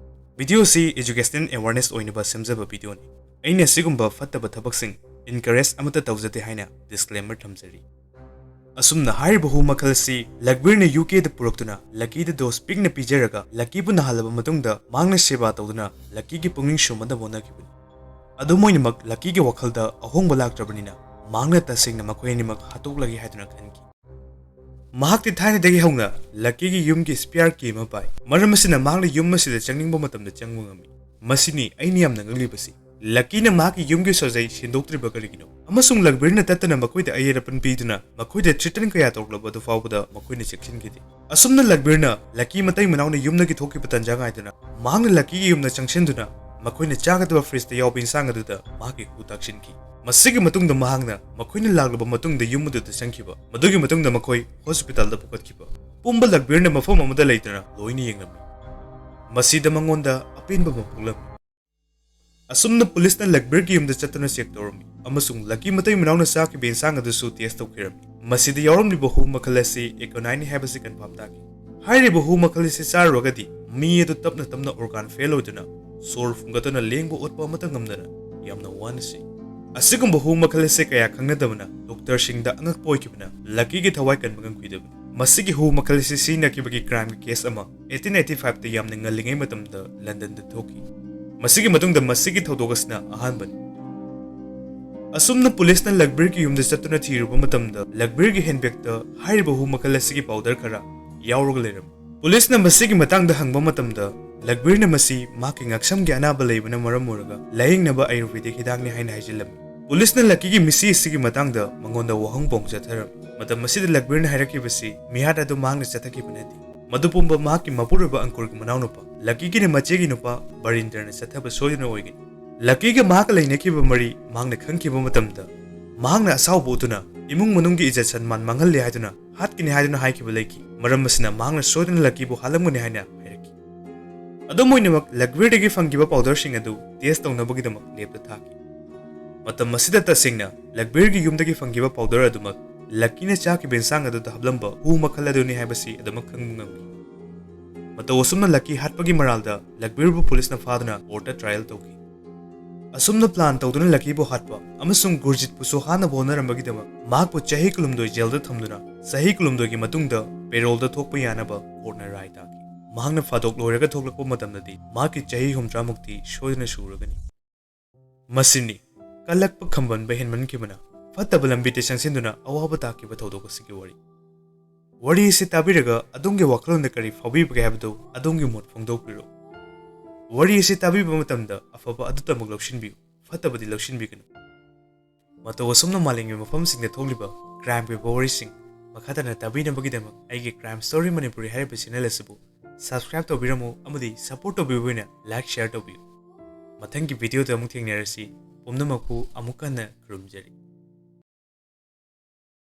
ꯚꯤꯗꯤꯑꯣ ꯑꯁꯤ educational awareness ꯑꯣꯏꯅꯕ ꯁꯦꯝꯖꯕ ꯚꯤꯗꯤꯑꯣꯅꯤ꯫ ꯑꯩꯅ ꯑꯁꯤꯒꯨꯝꯕ ꯐꯠꯇꯕ ꯊꯕꯛꯁꯤꯡ encourage ꯑꯃꯠꯇ ꯇꯧꯖꯗꯦ ꯍꯥꯏꯅ disclaimer ꯊꯝꯖꯔꯤ꯫ ꯑꯁꯨꯝꯅ ꯍꯥꯏꯔꯤꯕ ꯍꯨ ꯃꯈꯜ ꯑꯁꯤ ꯂꯛꯕꯤꯔꯅ ꯌꯨ ꯀꯦꯗ ꯄꯨꯔꯛꯇꯨꯅ ꯂꯛꯀꯤꯗ dose ꯄꯤꯛꯅ ꯄꯤꯖꯔꯒ ꯂꯛꯀꯤꯕꯨ ꯅꯥꯍꯜꯂꯕ ꯃꯇꯨꯡꯗ ꯃꯍꯥꯛꯅ ꯁꯦꯕꯥ ꯇꯧꯗꯨꯅ ꯂꯛꯀꯤꯒꯤ ꯄꯨꯛꯅꯤꯡ ꯁꯨꯝꯍꯟꯅꯕ ꯍꯣꯠꯅꯈꯤꯕꯅꯤ꯫ ꯑꯗꯨꯝ ꯑꯣꯏꯅꯃꯛ ꯂꯛꯀꯤꯒꯤ ꯋꯥꯈꯜꯗ ꯑꯍꯣꯡꯕ ꯂꯥꯛꯇ꯭ꯔꯕꯅꯤꯅ ꯃꯍꯥꯛꯅ ꯇꯁꯦꯡꯅ ꯃꯈꯣꯏ ꯑꯅꯤꯃꯛ ꯍꯥꯠꯇꯣꯛꯂꯒꯦ ꯍꯥꯏꯗꯨꯅ ꯈꯟꯈꯤ꯫ ꯃꯍꯥꯛꯇꯤ ꯊꯥꯏꯅꯗꯒꯤ ꯍꯧꯅ ꯂꯛꯀꯤꯒꯤ ꯌꯨꯝꯒꯤ spare key ꯑꯃ ꯄꯥꯏ꯫ ꯃꯔꯝ ꯑꯁꯤꯅ ꯃꯍꯥꯛꯅ ꯌꯨꯝ ꯑꯁꯤꯗ ꯆꯪꯅꯤꯡꯕ ꯃꯇꯝꯗ ꯆꯪꯕ ꯉꯝꯃꯤ꯫ ꯃꯁꯤꯅꯤ ꯑꯩꯅ ꯌꯥꯝꯅ ꯉꯛꯂꯤꯕꯁꯤ꯫ ꯂꯛꯀꯤꯅ ꯃꯍꯥꯛꯀꯤ ꯌꯨꯝꯒꯤ ꯁꯥꯖꯩ ꯁꯤꯟꯗꯣꯛꯇ꯭ꯔꯤꯕ ꯀꯔꯤꯒꯤꯅꯣ? ꯑꯃꯁꯨꯡ ꯂꯛꯕꯤꯔꯅ ꯇꯠꯇꯅ ꯃꯈꯣꯏꯗ ꯑꯌꯦꯠ ꯑꯄꯟ ꯄꯤꯗꯨꯅ ꯃꯈꯣꯏꯗ threaten ꯀꯌꯥ ꯇꯧꯔꯛꯂꯕ ꯑꯗꯨ ꯐꯥꯎꯕꯗ ꯃꯈꯣꯏꯅ ꯆꯦꯛꯁꯤꯟꯈꯤꯗꯦ꯫ ꯑꯁꯨꯝꯅ ꯂꯛꯕꯤꯔꯅ ꯂꯛꯀꯤ ꯃꯇꯩ ꯃꯅꯥꯎꯅ ꯌꯨꯝꯗꯒꯤ ꯊꯣꯛꯈꯤꯕ ꯇꯟꯖꯥ ꯉꯥꯏꯗꯨꯅ ꯃꯍꯥꯛꯅ ꯂꯛꯀꯤꯒꯤ ꯌꯨꯝꯗ ꯆꯪꯁꯤꯟꯗꯨꯅ ꯃꯈꯣꯏꯅ ꯆꯥꯒꯗꯕ fridgeꯇ ꯌꯥꯎꯕ ꯏꯟꯁꯥꯡ ꯑꯗꯨꯗ ꯃꯍꯥꯛꯀꯤ ꯈꯨ ꯇꯥꯛꯁꯤꯟꯈꯤ꯫ ꯃꯁꯤꯒꯤ ꯃꯇꯨꯡꯗ ꯃꯍꯥꯛꯅ ꯃꯈꯣꯏꯅ ꯂꯥꯛꯂꯕ ꯃꯇꯨꯡꯗ ꯌꯨꯝ ꯑꯗꯨꯗ ꯆꯪꯈꯤꯕ꯫ ꯃꯗꯨꯒꯤ ꯃꯇꯨꯡꯗ ꯃꯈꯣꯏ ꯍꯣꯁꯄꯤꯇꯥꯜꯗ ꯄꯨꯈꯠꯈꯤꯕ꯫ ꯄꯨꯝꯕ ꯂꯛꯕꯤꯔꯅ ꯃꯐꯝ ꯑꯃꯗ ꯂꯩꯇꯅ ꯂꯣꯏꯅ ꯌꯦꯡꯂꯝꯃꯤ꯫ ꯃꯁꯤꯗ ꯃꯉꯣꯟꯗ ꯑꯄꯦꯟꯕ ꯑꯃ ꯄꯣꯛꯂꯝꯃꯤ꯫ ꯑꯁꯨꯝꯅ ꯄꯨꯂꯤꯁꯅ ꯂꯛꯕꯤꯔꯒꯤ ꯌꯨꯝꯗ ꯆꯠꯇꯨꯅ ꯆꯦꯛ ꯇꯧꯔꯝꯃꯤ ꯑꯃꯁꯨꯡ ꯂꯛꯀꯤ ꯃꯇꯩ ꯃꯅꯥꯎꯅ ꯆꯥꯈꯤꯕ ꯌꯦꯟꯁꯥꯡ ꯑꯗꯨꯁꯨ ꯇꯦꯁ ꯇꯧꯈꯤꯔꯝꯃꯤ꯫ ꯃꯁꯤꯗ ꯌꯥꯎꯔꯝꯂꯤꯕ ꯍꯨ ꯃꯈꯜ ꯑꯁꯤ ꯑꯦꯀꯣꯅꯥꯏꯠꯅꯤ ꯍꯥꯏꯕꯁꯤ ꯀꯟꯐꯥꯔꯝ ꯇꯥꯈꯤ꯫ ꯍꯥꯏꯔꯤꯕ ꯍꯨ ꯃꯈꯜ ꯑꯁꯤ ꯆꯥꯔꯨꯔꯒꯗꯤ ꯃꯤ ꯑꯗꯨ ꯇꯞꯅ ꯇꯞꯅ ꯑꯣꯔꯒꯥꯟ ꯐꯦꯜ ꯑꯣꯏꯗꯨꯅ ꯁꯣꯔ ꯐꯨꯡꯒꯠꯇꯨꯅ ꯂꯦꯡꯕ ꯑꯣꯠꯄ ꯑꯃꯠꯇ ꯉꯝꯗꯅ ꯌꯥꯝꯅ ꯋꯥꯅ ꯁꯤ꯫ ꯑꯁꯤꯒꯨꯝꯕ ꯍꯨ ꯃꯈꯜ ꯑꯁꯤ ꯀꯌꯥ ꯈꯪꯅꯗꯕꯅ ꯗꯣꯛꯇꯔꯁꯤꯡꯗ ꯑꯉꯛꯄ ꯑꯣꯏꯈꯤꯕꯅ ꯂꯛꯀꯤꯒꯤ ꯊꯋꯥꯏ ꯀꯟꯕ ꯉꯝꯈꯤꯗꯕꯅꯤ꯫ ꯃꯁꯤꯒꯤ ꯍꯨ ꯃꯈꯜ ꯑꯁꯤ ꯁꯤꯖꯤꯟꯅꯈꯤꯕꯒꯤ ꯀ꯭ꯔꯥꯏꯝꯒꯤ ꯀꯦꯁ ꯑꯃ ꯑꯩꯠꯇꯤꯟ ꯑꯩꯠꯇꯤ ꯐꯥꯏꯚꯇ ꯌꯥꯝꯅ ꯉꯜꯂꯤꯉꯩ ꯃꯇꯝꯗ ꯂꯟꯗꯟꯗ ꯊꯣꯛꯈꯤ꯫ ꯃꯁꯤꯒꯤ ꯃꯇꯨꯡꯗ ꯃꯁꯤꯒꯤ ꯊꯧꯗꯣꯛ ꯑꯁꯤꯅ ꯑꯍꯥꯟꯕꯅꯤ꯫ ꯑꯁꯨꯝꯅ ꯄꯨꯂꯤꯁꯅ ꯂꯛꯕꯤꯔꯒꯤ ꯌꯨꯝꯗ ꯆꯠꯇꯨꯅ ꯊꯤꯔꯨꯕ ꯃꯇꯝꯗ ꯂꯛꯕꯤꯔꯒꯤ ꯍꯦꯟꯕꯦꯒꯇ ꯍꯥꯏꯔꯤꯕ ꯍꯨ ꯃꯈꯜ ꯑꯁꯤꯒꯤ ꯄꯥꯎꯗꯔ ꯈꯔ ꯌꯥꯎꯔꯒ ꯂꯩꯔꯝꯃꯤ꯫ ꯄꯨꯂꯤꯁꯅ ꯃꯁꯤꯒꯤ ꯃꯇꯥꯡꯗ ꯍꯪꯕ ꯃꯇꯝꯗ ꯂꯛꯕꯤꯔꯅ ꯃꯁꯤ ꯃꯍꯥꯛꯀꯤ ꯉꯛꯁꯝꯒꯤ ꯑꯅꯥꯕ ꯂꯩꯕꯅ ꯃꯔꯝ ꯑꯣꯏꯔꯒ ꯂꯥꯌꯦꯡꯅꯕ ꯑꯌꯨꯔꯚꯦꯗꯤꯛ ꯍꯤꯗꯥꯛꯅꯤ ꯍꯥꯏꯅ ꯍꯥꯏꯖꯤꯜꯂꯝꯃꯤ꯫ ꯄꯨꯂꯤꯁꯅ ꯂꯛꯀꯤꯒꯤ ꯃꯤꯁꯤ ꯑꯁꯤꯒꯤ ꯃꯇꯥꯡꯗ ꯃꯉꯣꯟꯗ ꯋꯥꯍꯪ ꯄꯥꯎꯍꯪ ꯆꯠꯊꯔꯝꯃꯤ꯫ ꯃꯇꯝ ꯑꯁꯤꯗ ꯂꯛꯕꯤꯔꯅ ꯍꯥꯏꯔꯛꯈꯤꯕꯁꯤ ꯃꯤꯍꯥꯠ ꯑꯗꯨ ꯃꯍꯥꯛꯅ ꯆꯠꯊꯈꯤꯕ ꯅꯠꯇꯦ꯫ ꯃꯗꯨ ꯄꯨꯝꯕ ꯃꯍꯥꯛꯀꯤ ꯃꯄꯨꯔꯣꯏꯕ ꯑꯪꯀꯨꯔꯒꯤ ꯃꯅꯥꯎꯅꯨꯄꯥ ꯂꯛꯀꯤꯒꯤꯅ ꯃꯆꯦꯒꯤ ꯅꯨꯄꯥ ꯕꯔꯤꯟꯗ꯭ꯔꯅ ꯆꯠꯊꯕ ꯁꯣꯏꯗꯅ ꯑꯣꯏꯒꯅꯤ꯫ ꯂꯛꯀꯤꯒ ꯃꯍꯥꯛꯀ ꯂꯩꯅꯈꯤꯕ ꯃꯔꯤ ꯃꯍꯥꯛꯅ ꯈꯪꯈꯤꯕ ꯃꯇꯝꯗ ꯃꯍꯥꯛꯅ ꯑꯁꯥꯎꯕ ꯎꯠꯇꯨꯅ ꯏꯃꯨꯡ ꯃꯅꯨꯡꯒꯤ ꯏꯖꯠ ꯁꯟꯃꯥꯟ ꯃꯥꯡꯍꯜꯂꯦ ꯍꯥꯏꯗꯨꯅ ꯍꯥꯠꯀꯅꯤ ꯍꯥꯏꯗꯨꯅ ꯍꯥꯏꯈꯤꯕ ꯂꯩꯈꯤ꯫ ꯃꯔꯝ ꯑꯁꯤꯅ ꯃꯍꯥꯛꯅ ꯁꯣꯏꯗꯅ ꯂꯛꯀꯤꯕꯨ ꯍꯥꯠꯂꯝꯒꯅꯤ ꯍꯥꯏꯅ ꯍꯥꯏꯔꯛꯈꯤ꯫ ꯑꯗꯨꯝ ꯑꯣꯏꯅꯃꯛ ꯂꯛꯕꯤꯔꯗꯒꯤ ꯐꯪꯈꯤꯕ ꯄꯥꯎꯗꯔꯁꯤꯡ ꯑꯗꯨ ꯇꯦꯁ ꯇꯧꯅꯕꯒꯤꯗꯃꯛ ꯂꯦꯞꯇ ꯊꯥꯈꯤ꯫ ꯃꯇꯝ ꯑꯁꯤꯗ ꯇꯁꯦꯡꯅ ꯂꯛꯕꯤꯔꯒꯤ ꯌꯨꯝꯗꯒꯤ ꯐꯪꯈꯤꯕ ꯄꯥꯎꯗꯔ ꯑꯗꯨꯃꯛ ꯂꯛꯀꯤꯅ ꯆꯥꯈꯤꯕ ꯏꯟꯁꯥꯡ ꯑꯗꯨꯗ ꯍꯥꯞꯂꯝꯕ ꯍꯨ ꯃꯈꯜ ꯑꯗꯨꯅꯤ ꯍꯥꯏꯕꯁꯤ ꯑꯗꯨꯃꯛ ꯈꯪꯕ ꯉꯝꯈꯤ꯫ ꯃꯇꯧ ꯑꯁꯨꯝꯅ ꯂꯛꯀꯤ ꯍꯥꯠꯄꯒꯤ ꯃꯔꯥꯜꯗ ꯂꯛꯕꯤꯔꯕꯨ ꯄꯨꯂꯤꯁꯅ ꯐꯥꯗꯨꯅ ꯀꯣꯔꯠꯇ ꯇ꯭ꯔꯥꯏꯌꯦꯜ ꯇꯧꯈꯤ꯫ ꯑꯁꯨꯝꯅ ꯄ꯭ꯂꯥꯟ ꯇꯧꯗꯨꯅ ꯂꯛꯀꯤꯕꯨ ꯍꯥꯠꯄ ꯑꯃꯁꯨꯡ ꯒꯨꯔꯖꯤꯠꯄꯨꯁꯨ ꯍꯥꯠꯅꯕ ꯍꯣꯠꯅꯔꯝꯕꯒꯤꯗꯃꯛ ꯃꯍꯥꯛꯄꯨ ꯆꯍꯤ ꯀꯨꯟꯍꯨꯝꯗꯣꯏ ꯖꯦꯜꯗ ꯊꯝꯗꯨꯅ ꯆꯍꯤ ꯀꯨꯟꯍꯨꯝꯗꯣꯏꯒꯤ ꯃꯇꯨꯡꯗ ꯄꯦꯔꯣꯜꯗ ꯊꯣꯛꯄ ꯌꯥꯅꯕ ꯀꯣꯔꯠꯅ ꯔꯥꯏ ꯇꯥꯈꯤ꯫ ꯃꯍꯥꯛꯅ ꯐꯥꯗꯣꯛ ꯂꯣꯏꯔꯒ ꯊꯣꯛꯂꯛꯄ ꯃꯇꯝꯗꯗꯤ ꯃꯍꯥꯛꯀꯤ ꯆꯍꯤ ꯍꯨꯝꯗ꯭ꯔꯥꯃꯨꯛꯇꯤ ꯁꯣꯏꯗꯅ ꯁꯨꯔꯒꯅꯤ꯫ ꯃꯁꯤꯅꯤ ꯀꯜꯂꯛꯄ ꯈꯝꯕꯟꯕ ꯍꯦꯟꯃꯟꯈꯤꯕꯅ ꯐꯠꯇꯕ ꯂꯝꯕꯤꯗ ꯆꯪꯁꯤꯟꯗꯨꯅ ꯑꯋꯥꯕ ꯇꯥꯈꯤꯕ ꯊꯧꯗꯣꯛ ꯑꯁꯤꯒꯤ ꯋꯥꯔꯤ꯫ ꯋꯥꯔꯤ ꯑꯁꯤ ꯇꯥꯕꯤꯔꯒ ꯑꯗꯣꯝꯒꯤ ꯋꯥꯈꯜꯂꯣꯟꯗ ꯀꯔꯤ ꯐꯥꯎꯕꯤꯕꯒꯦ ꯍꯥꯏꯕꯗꯨ ꯑꯗꯣꯝꯒꯤ ꯃꯣꯠ ꯐꯣꯡꯗꯣꯛꯄꯤꯔꯣ꯫ ꯋꯥꯔꯤ ꯑꯁꯤ ꯇꯥꯕꯤꯕ ꯃꯇꯝꯗ ꯑꯐꯕ ꯑꯗꯨꯇꯃꯛ ꯂꯧꯁꯤꯟꯕꯤꯌꯨ, ꯐꯠꯇꯕꯗꯤ ꯂꯧꯁꯤꯟꯕꯤꯒꯅꯨ꯫ ꯃꯇꯧ ꯑꯁꯨꯝꯅ ꯃꯥꯂꯦꯝꯒꯤ ꯃꯐꯝꯁꯤꯡꯗ ꯊꯣꯛꯂꯤꯕ ꯀ꯭ꯔꯥꯏꯝꯒꯤ ꯑꯣꯏꯕ ꯋꯥꯔꯤꯁꯤꯡ ꯃꯈꯥ ꯇꯥꯅ ꯇꯥꯕꯤꯅꯕꯒꯤꯗꯃꯛ ꯑꯩꯒꯤ ꯀ꯭ꯔꯥꯏꯝ ꯁ꯭ꯇꯣꯔꯤ ꯃꯅꯤꯄꯨꯔꯤ ꯍꯥꯏꯔꯤꯕ ꯆꯦꯅꯦꯜ ꯑꯁꯤꯕꯨ ꯁꯕꯁꯀ꯭ꯔꯥꯏꯕ ꯇꯧꯕꯤꯔꯝꯃꯨ ꯑꯃꯗꯤ ꯁꯄꯣꯔꯠ ꯇꯧꯕꯤꯕ ꯑꯣꯏꯅ ꯂꯥꯏꯛ, ꯁꯤꯌꯔ ꯇꯧꯕꯤꯌꯨ꯫ ꯃꯊꯪꯒꯤ ꯚꯤꯗꯤꯑꯣꯗ ꯑꯃꯨꯛ ꯊꯦꯡꯅꯔꯁꯤ꯫ ꯄꯨꯝꯅꯃꯛꯄꯨ ꯑꯃꯨꯛ ꯍꯟꯅ ꯈꯨꯔꯨꯝꯖꯔꯤ꯫